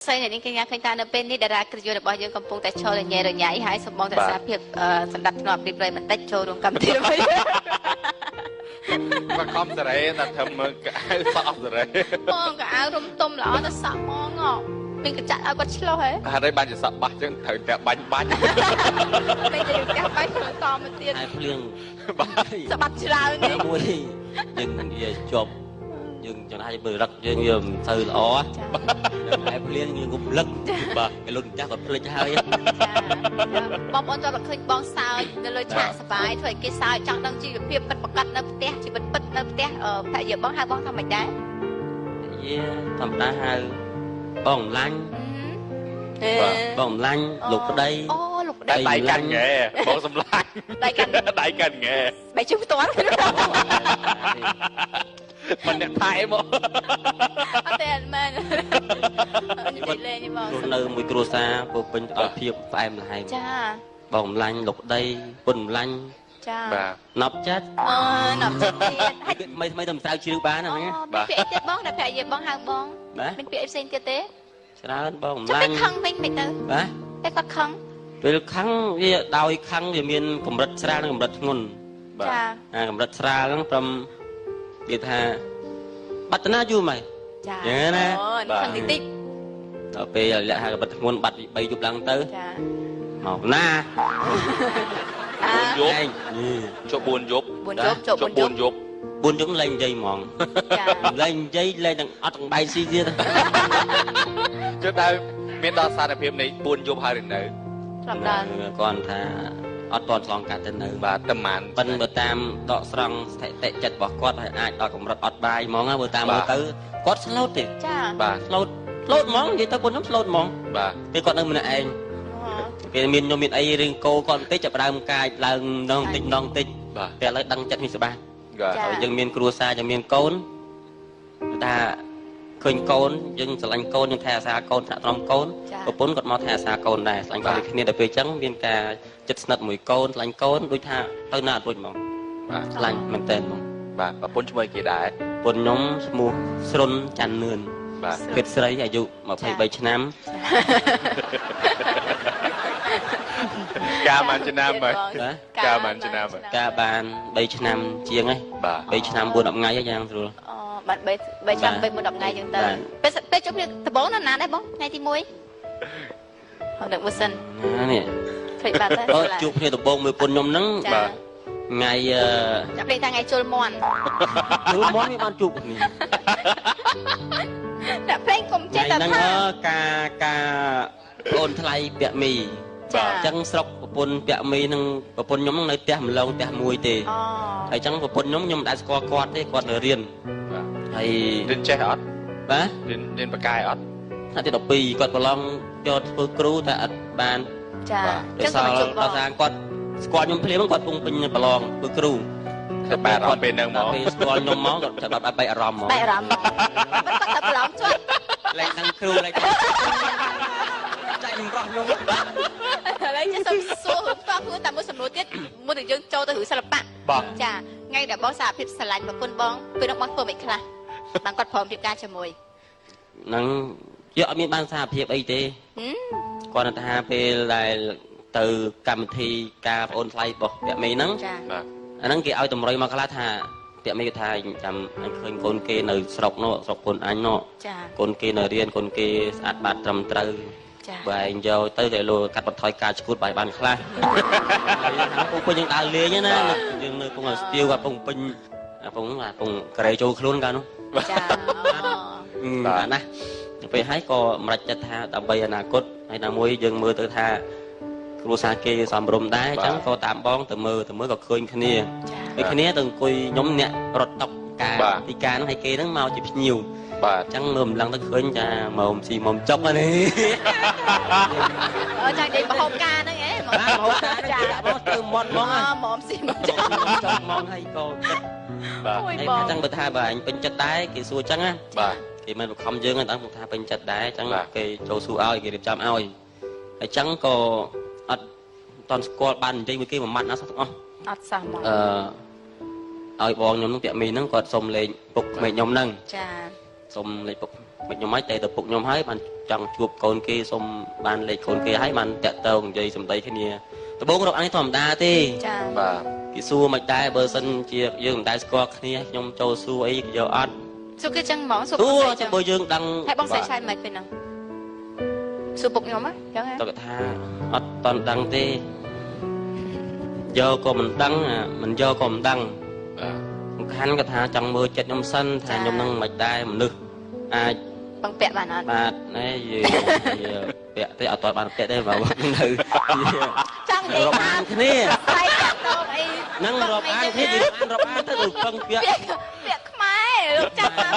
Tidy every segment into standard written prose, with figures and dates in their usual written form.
ស្រីអ្នកនាងកញ្ញាឃើញថានៅពេលនេះតារាកិត្តិយសរបស់យើងកំពុងតែឈរញ៉ែរញ៉ៃហើយសូមបងរក្សាភាពសម្ដាប់ធ្នាប់ព្រីប្រៃបន្តិចចូលរួមកម្មវិធីរបស់យើង មកខំសេរីតែធ្វើមើលកៅអៅសក់សេរី បងកៅអៅរុំទុំល្អទៅសក់ហ្មងមានកញ្ចាក់ឲ្យគាត់ឆ្លោះហ៎ ហេតុអីបានជាសក់បាស់ចឹងត្រូវតែបាញ់បាញ់ ពេលទៅផ្ទះបាញ់ធ្វើតមកទៀត ហើយភ្លៀង បាទស្បាត់ច្រើននេះមួយយើងនិយាយជាប់យើងចង់ថាមើលរឹកយើងវាមិនសូវល្អតែភ្លៀងយើងងុំលឹកបាទគេលុនចាស់គាត់ភ្លេចហើយ បងប្អូនចូលតែឃើញបងសើចនៅលើឆាកសបាយធ្វើឲ្យគេសើចចង់ដឹងជីវភាពពិតប្រាកដនៅផ្ទះជីវិតពិតនៅផ្ទះភរិយាបងហៅបងថាម៉េចដែរ ភរិយាធម្មតាហៅបងម្លាញ់បងម្លាញ់លោកប្តី អូលោកប្តី ដៃកាន់ងែបងសម្លាញ់ ដៃកាន់ ដៃកាន់ងែ បែកជើងផ្ទាល់ មិនអ្នកថែមក អត់ទេអត់មែននិយាយលេងទេបង នៅមួយគ្រួសារពោពេញដោយភាពផ្អែមល្ហែម ចា បងម្លាញ់លោកប្តីពុនម្លាញ់ ចា បាទ ណប់ចិត្ត អូណប់ចិត្តទៀត ហើយថ្មីថ្មីទៅមិនស្រាវជ្រាវបានហ្នឹង បាទពាក្យអីទៀតបងដែលភរិយាបងហៅបងមានពាក្យអីផ្សេងទៀតទេ ច្រើនបងម្លាញ់ ខឹងវិញមិនទៅ បាទ តែគាត់ខឹង ពេលខឹងវាដោយខឹងវាមានកម្រិតស្រាលនិងកម្រិតធ្ងន់ បាទ ចា អាកម្រិតស្រាលហ្នឹងព្រមគេថាបាត់តាណាយូរម៉េច ចា ណា អូខឹងតិចតិច ដល់ពេលលាក់ហៅកម្រិតធ្ងន់បាត់ពី3យប់ឡើងទៅ ចា មកណា 4យប់ជប់4យប់ 4យប់ជប់ 4យប់ 4យប់លែងនិយាយហ្មង ចា លែងនិយាយលែងទាំងអត់ទាំងបាយស៊ីទៀត ជឿដែរមានដល់សារភាពនៃ4យប់ហើយឬនៅ ធ្លាប់ដល់ គាត់ថាអត់តន់ឆ្លងកាត់ទៅនៅ បាទតែម៉ាន ប៉ិនបើតាមដកស្រង់ស្ថិតិចិត្តរបស់គាត់ហើយអាចដល់កម្រិតអត់បាយហ្មងបើតាមមើលទៅគាត់ស្លូតទេ ចា បាទ ស្លូតស្លូតហ្មងនិយាយទៅពួកខ្ញុំស្លូតហ្មង បាទ ពេលគាត់នៅម្នាក់ឯងពេលមានខ្ញុំមានអីរឿងគោគាត់បន្តិចចាប់ដើមកាយឡើងម្ដងតិចម្ដងតិច បាទ តែឥឡូវដឹងចិត្តនេះច្បាស់ បាទ ហើយយើងមានគ្រួសារយើងមានកូនថាឃើញកូនយើងស្រឡាញ់កូនយើងថែអាសាកូនថ្នាក់ត្រំកូនប្រពន្ធគាត់មកថែអាសាកូនដែរស្រឡាញ់កូនដូចគ្នាដល់ពេលអញ្ចឹងមានការចិត្តស្និទ្ធមួយកូនស្រឡាញ់កូនដូចថាទៅណាអត់រួចហ្មង បាទ ស្រឡាញ់មែនតើហ្មង បាទប្រពន្ធឈ្មោះគេដែរ ប្រពន្ធខ្ញុំឈ្មោះស្រុនច័ន្ទនឿន បាទ ភេទស្រីអាយុ23ឆ្នាំ ការបានឆ្នាំហើយការបានឆ្នាំ ការបាន3ឆ្នាំជាងហើយ បាទ 3ឆ្នាំ4 10ថ្ងៃយ៉ាងស្រួល អូបាទ3ឆ្នាំ3 4 10ថ្ងៃចឹងទៅពេលជួបគ្នាដំបូងនៅណាដែរបងថ្ងៃទី1ហើយនឹកមួយសិន នេះ ភ្លេចបាត់ហើយ ជួបគ្នាដំបូងមួយពុនខ្ញុំហ្នឹង បាទ ថ្ងៃ ចាប់លេងថាថ្ងៃជុលមន់ ជុលមន់វាបានជួបគ្នា តែភ្លេងកុំចេះតែថា ការអូនថ្លៃពាក់មី ចា អញ្ចឹងស្រុកប្រពន្ធពាក់មីនឹងប្រពន្ធខ្ញុំនឹងនៅផ្ទះម្លងផ្ទះមួយទេ អូ ហើយអញ្ចឹងប្រពន្ធខ្ញុំខ្ញុំមិនដែលស្គាល់គាត់ទេគាត់នៅរៀន បាទ ហើយ រៀនចេះអត់ បាទ រៀនបកាយអត់ ថ្នាក់ទី12គាត់ប្រឡងយកធ្វើគ្រូតែអត់បាន ចា អញ្ចឹងគាត់ដល់ថាគាត់ស្គាល់ខ្ញុំភ្លាមគាត់ពងពេញប្រឡងធ្វើគ្រូ តែបែរអារម្មណ៍ពេលហ្នឹងមក ពេលស្គាល់ខ្ញុំមកគាត់ចាប់បែកអារម្មណ៍មក បែកអារម្មណ៍មកគាត់តែប្រឡងជាប់ លែងដឹងគ្រូលែងចាច់នឹងរោះខ្ញុំ ឥឡូវចេះសុំសួររឿងផ្ទាល់ខ្លួនតែមួយសំណួរទៀតមុននឹងយើងចូលទៅរឿងសិល្បៈ បាទ ចាថ្ងៃដែលបងសារភាពស្រឡាញ់ប្រពន្ធបងពេលនោះបងធ្វើមិនខ្លះបានគាត់ព្រមរៀបការជាមួយ ហ្នឹងយកអត់មានបានសារភាពអីទេគាត់ថាពេលដែលទៅកម្មវិធីការប្អូនថ្លៃរបស់ពាក់មីហ្នឹង ចា បាទ អាហ្នឹងគេឲ្យតម្រុយមកខ្លះថាពាក់មីគេថាចាំអញឃើញកូនគេនៅស្រុកនោះស្រុកកូនអញនោះ ចា កូនគេនៅរៀនកូនគេស្អាតបាតត្រឹមត្រូវ ចា បើឯងយកទៅគេលោកាត់បន្ថយការឈួតបាយបានខ្លះហើយខាងពូពេញយើងដើរលេងណាយើងនៅពងស្ទាវគាត់ពងពេញពងពងក្រេចូលខ្លួនកាលនោះ ចា បាទណាពេលហើយក៏សម្រេចចិត្តថាដើម្បីអនាគតហើយណាមួយយើងមើលទៅថាគ្រួសារគេសំរុំដែរអញ្ចឹងក៏តាមបងទៅមើលទៅមើលក៏ឃើញគ្នា ចា ឃើញគ្នាទៅអង្គុយខ្ញុំអ្នករត់តុកការទីការហ្នឹងហើយគេហ្នឹងមកជាភ្ញៀវ បាទ អញ្ចឹងមើលម្លឹងទៅឃើញចាមកស៊ីមកចុកហ្នឹង អូចានិយាយមហូបការហ្នឹងហ៎ បាទមហូបការហ្នឹងគេដាក់មកទៅមន់ហ្មង មកស៊ីមកចុក ចុកហ្មងហើយក៏គិត បាទ ហើយអញ្ចឹងបើថាបើអញពេញចិត្តដែរគេសួរអញ្ចឹងណា បាទ គេមិនបង្ខំយើងទេដល់ថាពេញចិត្តដែរអញ្ចឹងគេចូលសួរឲ្យគេរៀបចំឲ្យអញ្ចឹងក៏អត់តន់ស្គាល់បាននិយាយមួយគេមួយម៉ាត់ណាសោះទាំងអស់ អត់សោះហ្មង ឲ្យបងខ្ញុំនឹងពាក់មីហ្នឹងគាត់សុំលេខពុកក្មេកខ្ញុំហ្នឹង ចា សុំលេខពុក មិនខ្ញុំមិនតែទៅពុកខ្ញុំហើយបានចង់ជួបកូនគេសុំបានលេខកូនគេហើយបានតាក់ទងនិយាយសម្ដីគ្នាដំបូងរាប់អាននេះធម្មតាទេ ចា បាទ គេសួរមិនដែរបើសិនជាយើងមិនដែលស្គាល់គ្នាខ្ញុំចូលសួរអីគេយកអត់ សួរគេចឹងហ្មងសួរ សួ បងស្រីចឹង រចាំបើយើងដឹង ហើយបងស្រីឆ្លើយមិនពេលហ្នឹងសួរពុកខ្ញុំហ៎ចឹងហ៎ តើគាត់ថាអត់តន់ដឹងទេយកក៏មិនដឹងមិនយកក៏មិនដឹង បាទ សំខាន់គាត់ថាចង់មើលចិត្តខ្ញុំសិនថាខ្ញុំនឹងមិនដែរមនុស្សអាច បងពាក់បានអត់ បាទណែយពាក់ទេអត់តបានពាក់ទេបើនៅ ចង់និយាយ រាប់ ថា អានគ្នា ស្រីតាក់ទងអី នឹងរាប់អានគ្នានិយាយអានរាប់អានទៅដូចពឹងពាក់ ពាក្យពាក្យខ្មែរលោកចាំតាម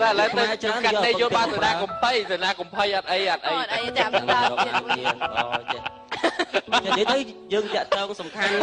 តែឥឡូវទៅកាត់ទេយកបានទៅណាកំភៃទៅណាកំភៃអត់អីអត់អី អត់អីចាំ នឹង តាម រាប់អានគ្នាអូចេះនិយាយទៅយើងតាក់ទងសំខាន់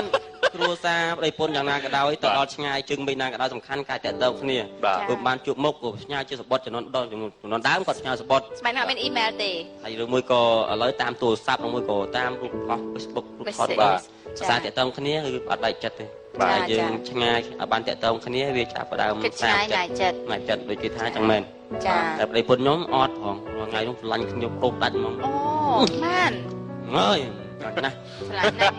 គ្រួសារប្តីប្រពន្ធយ៉ាងណាក៏ដោយទៅដល់ឆ្ងាយជើងមីណាក៏ដោយសំខាន់ការតាក់ទងគ្នា បាទ ព្រោះបានជួបមុខក៏ផ្ញើជាសម្បត្តិចំនួនដល់ចំនួនដើមគាត់ផ្ញើសម្បត្តិ ស្មៃហ្នឹងអត់មានអ៊ីមែលទេ ហើយឬមួយក៏ឥឡូវតាមទូរស័ព្ទឬមួយក៏តាមរូបផុស Facebook រូបថត បាទ ភាសាតាក់ទងគ្នាគឺអត់បែកចិត្តទេ បាទ តែយើងឆ្ងាយអត់បានតាក់ទងគ្នាវាចាប់ផ្ដើម គិតឆ្ងាយណាយចិត្ត ណាស់ចិត្តដូចគេថាចឹងមែន ចា តែប្តីប្រពន្ធខ្ញុំអត់ផងរាល់ថ្ងៃនោះស្រឡាញ់ខ្ញុំប្រុសដាច់ហ្មង អូមែន អើយណាស់ ឆ្លាញ់ណាស់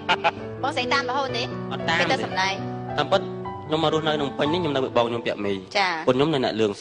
បងស្រីតាមរហូតទេ អត់តាម ពេលទៅ ទេ សម្ដែង តាមពិតខ្ញុំមករស់នៅក្នុងពេញនេះខ្ញុំនៅបបងខ្ញុំពាក់មី ចា ប្រពន្ធខ្ញុំនៅអ្នកលឿង